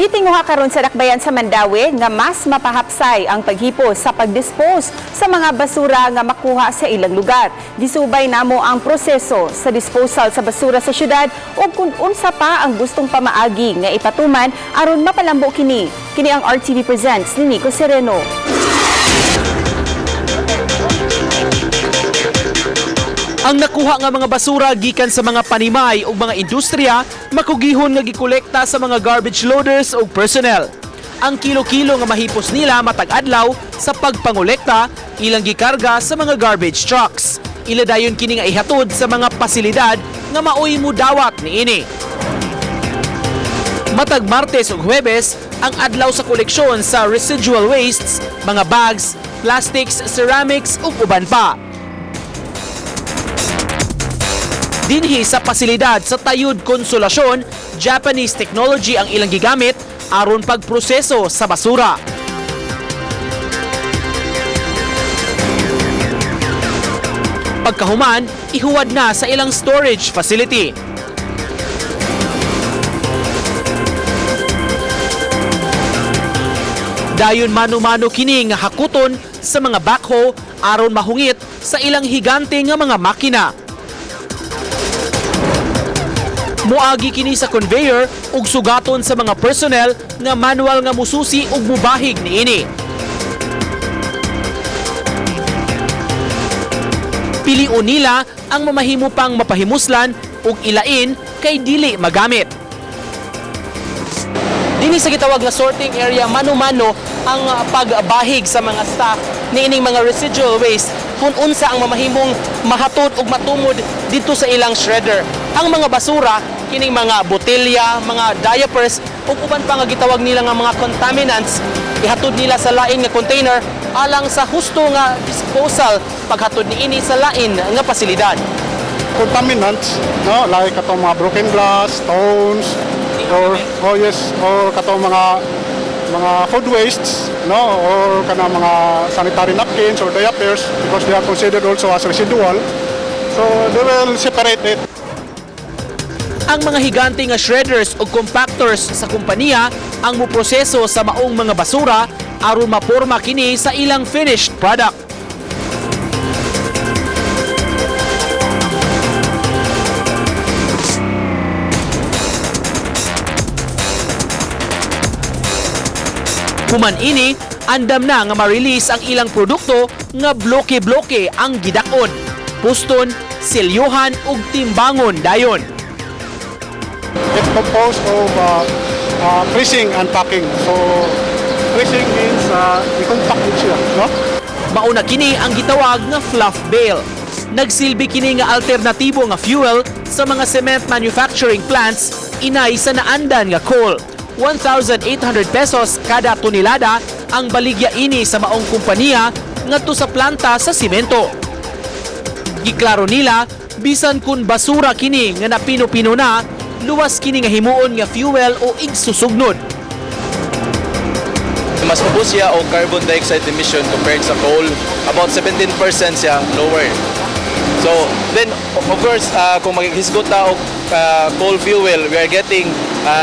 Gitinguha karon sa dakbayan sa Mandaue nga mas mapahapsay ang paghipos sa pagdispose sa mga basura nga makuha sa ilang lugar. Gisubay namo ang proseso sa disposal sa basura sa syudad ug kung unsa pa ang gustong pamaagi nga ipatuman aron mapalambo kini. Kini ang RTV Presents ni Nico Sereno. Ang nakuha nga mga basura gikan sa mga panimay ug mga industriya makugihon nga gikolekta sa mga garbage loaders ug personnel. Ang kilo-kilo nga mahipos nila matag adlaw sa pagpangolekta ilang gikarga sa mga garbage trucks. Ila dayon kini nga ihatod sa mga pasilidad nga maoy mudawat niini. Matag Martes ug Huwebes ang adlaw sa koleksyon sa residual wastes, mga bags, plastics, ceramics ug uban pa. Dinhi sa pasilidad sa Tayud Consolacion, Japanese technology ang ilang gigamit aron pagproseso sa basura. Pagkahuman, ihuwad na sa ilang storage facility. Dayon mano-mano kini nga hakuton sa mga backhoe aron mahungit sa ilang higante nga mga makina. Moagi kini sa conveyor ug sugaton sa mga personnel nga manual nga mususi ug mubahig niini. Pilion nila ang mamahimo pang mapahimuslan ug ilain kay dili magamit. Dinhi sa gitawag nga sorting area, mano-mano ang pagbahig sa mga staff niining mga residual waste kung unsa ang mamahimong mahatod ug matumod didto sa ilang shredder. Ang mga basura kining mga botelya, mga diapers ug uban pa nga gitawag nila nga mga contaminants ihatod nila sa lain nga container alang sa husto nga disposal paghatod niini sa lain nga pasilidad. Contaminants, no, like katong mga broken glass, stones, or oh yes, or katong mga food wastes, no, or kana mga sanitary napkins or diapers because they are considered also as residual. So they will separate it. Ang mga higante nga shredders o compactors sa kompanya ang muproseso sa maong mga basura aron maporma kini sa ilang finished product. Human ini, andam na nga ma-release ang ilang produkto nga bloke-bloke ang gidak-on. Puston, silyuhan ug timbangon dayon. It's composed of pressing and packing. So pressing means i-compact din siya, no? Mauna kini ang gitawag nga fluff bale. Nagsilbi kini nga alternatibo nga fuel sa mga cement manufacturing plants inay sa naandan nga coal. 1,800 pesos kada tonelada ang baligya ini sa maong kompanya ngadto sa planta sa simento. Giklaro nila, bisan kun basura kini nga napino-pino na, luwas kini nga himuon nga fuel o igsusugnod. Mas ubos siya og carbon dioxide emission compared sa coal. About 17% siya lower. So, then, of course, kung maghisgot ta og coal fuel, we are getting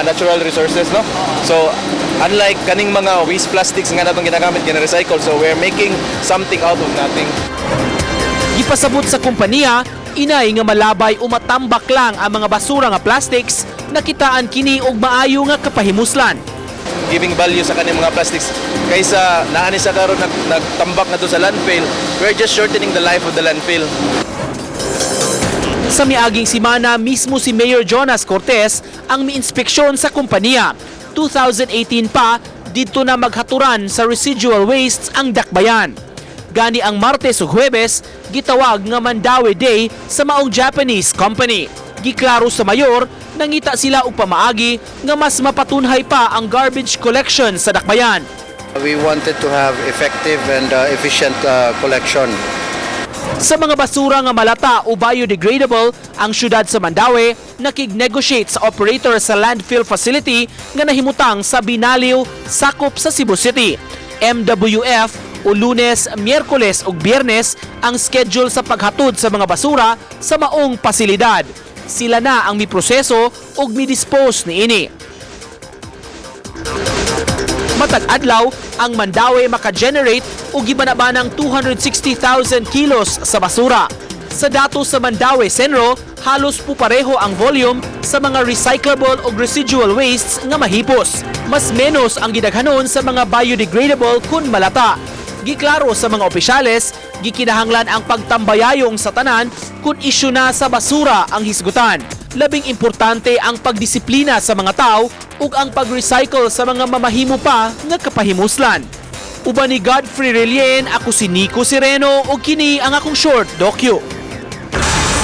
natural resources, no? So, unlike kaning mga waste plastics nga natong ginagamit, gina-recycle, so we are making something out of nothing. Gipasabot sa kompanya, inay nga malabay o matambak lang ang mga basura nga plastics, nakitaan kini og maayo nga kapahimuslan. Giving value sa kaning mga plastics kaysa naani sa karon nagtambak na to sa landfill, we're just shortening the life of the landfill. Sa miaging simana, mismo si Mayor Jonas Cortez ang miinspeksyon sa kompanya. 2018 pa, didto na maghaturan sa residual wastes ang dakbayan. Gani ang Martes ug Huwebes, gitawag nga Mandaue Day sa maong Japanese company. Giklaro sa mayor, nangita sila og pamaagi nga mas mapatunhay pa ang garbage collection sa dakbayan. We wanted to have effective and efficient collection. Sa mga basura nga malata o biodegradable, ang syudad sa Mandaue nakig-negotiate sa operator sa landfill facility nga nahimutang sa Binaliw, sakop sa Cebu City. MWF o Lunes, Miyerkules ug Biyernes ang schedule sa paghatod sa mga basura sa maong pasilidad. Sila na ang miproseso ug mi-dispose niini. Matag adlaw, ang Mandaue maka-generate og gibanabanang 260,000 kilos sa basura. Sa datos sa Mandaue CENRO, halos pupareho ang volume sa mga recyclable o residual wastes nga mahipos. Mas menos ang gidaghanon sa mga biodegradable kun malata. Giklaro sa mga opisyales, gikinahanglan ang pagtambayayong sa tanan kung isyu na sa basura ang hisgutan. Labing importante ang pagdisiplina sa mga tao ug ang pag-recycle sa mga mamahimo pa nga kapahimuslan. Uban ni Godfrey Relien, ako si Nico Sireno ug kini ang akong short docu.